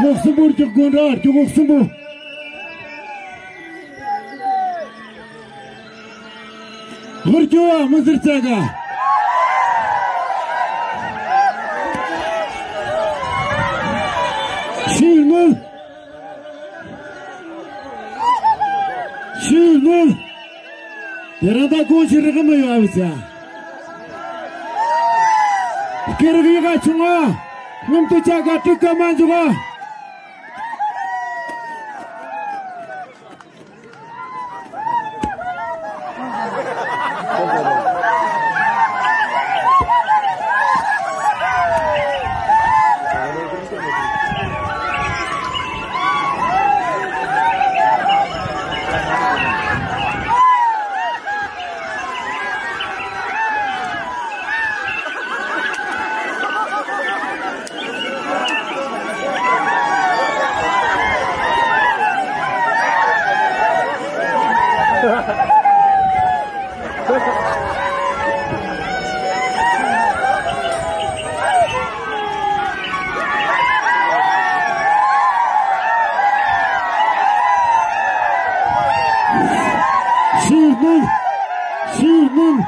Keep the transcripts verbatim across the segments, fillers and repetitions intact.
སྒོ་གསུམ་པོ་རྒྱག་དགོས་འདྲ། སྒོ་གསུམ་པོ། ཧུར་སྐྱོ་བ་མི་ཟེར་ཙག་ག་ཤིང་ནོར། ཤིང་ནོར། དེ་རིང་ད་གོང་ཞིག་རིག་གི་མི་ཡོད་ཨ་བི་ཚ། སྐེ་རིག་ཡི་ག་ཆུང་ང་། སྔོན་དུ་ཅག་ག་དྲུག་ག་མ་འཇུག་ག་ཤིང་སྣོན། ཤིང་སྣོན།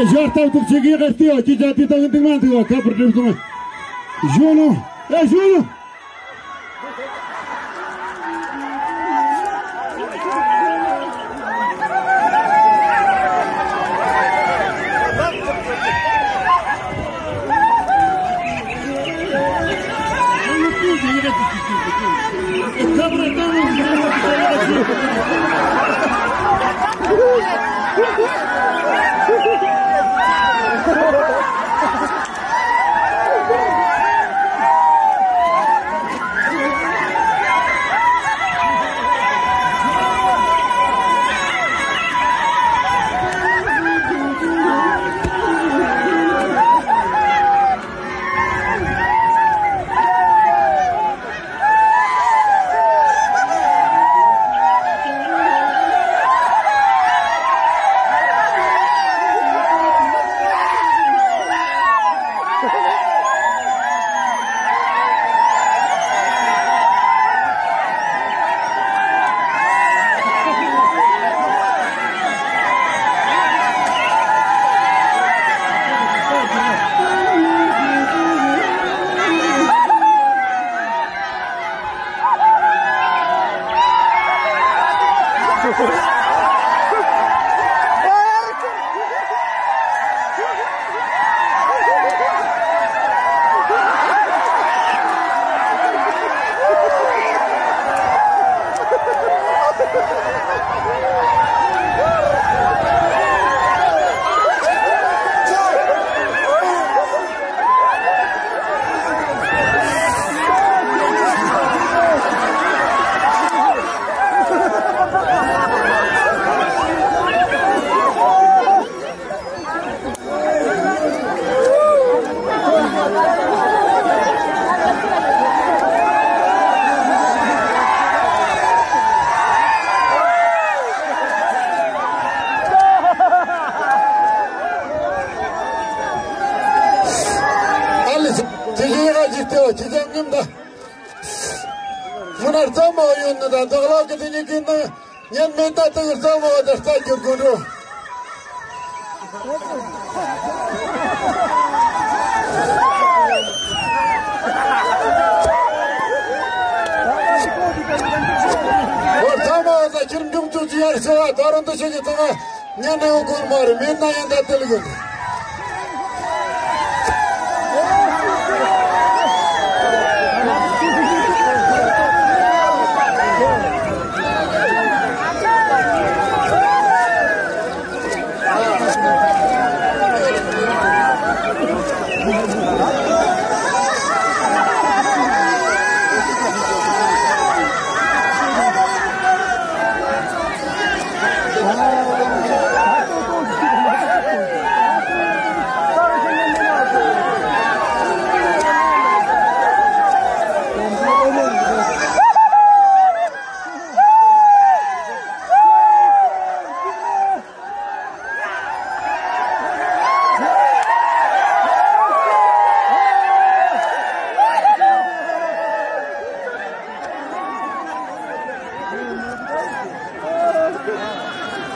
ཨེ་ཞར་ཏག་ཏག་ཅིག་གིས་ཀ་སྟེ་ཡོད་ཀྱི་ཅག་དེ་དང་འདུག་མ་འདུག་བ་ཁ་པར་འགྲིམ་སོང་། ཞོ་ལོ། ཨེ་ཞོ་ལོ། ཨ་ལེ། དེ་ཡིན་ང་ཅིག་ལྟེ་བ་ཅི་ཙམ་ཉིམ་ད། མུ་ན་རྩ་མ་ཡོད་ནི་ད་བདག་ལག་གི་དེ་ཉིད་ཀྱི་ནང་ཉན་མེད་ད་དེ་རྩ་མ་བ་ད་རྩ་རྒྱུ་དགོས་འགྲོ། འོ་རྩ་མ་བ་ད་ཁྱེར་འབྱུང་ཚུལ་ཅི་ཡར་ཟེར་བ་ད་རུང་འདི་ཞིག་གི་ཚང་མ། ཉན་ནས་འོ་གོར་མ་རེད་མེད་ན་ཡང་ད་དེ་ལ་གི།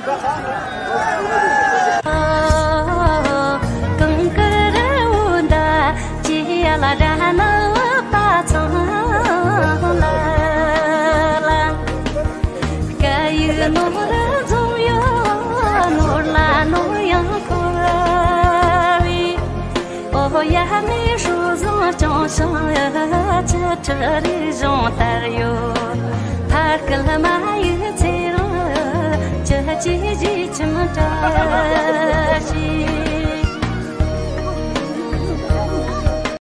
གངས་དཀར་འོད་མདའ་ཅི་ཡ་ལ་དགྲ་ནག་པ་ཚང་ལ་ལ། སྐད་ཡིག་ནོར་འཛོམས་ཡོད་ནོར་ལ་ནོར་ཡང་འཁོར་བའི། ཨོ་ཡ་ངའི་སྲོལ་བཟང་རྐྱང་ཞིང་ཡ་ཅི་ཁྲི་རིག་གཞུང་དར་ཡོད། ཕ་སྐད་མ་ཡིག་ཚེ་རིང་ཅི་ཅི་ཅི་ཁྱིམ་བཀྲ་ཤིས།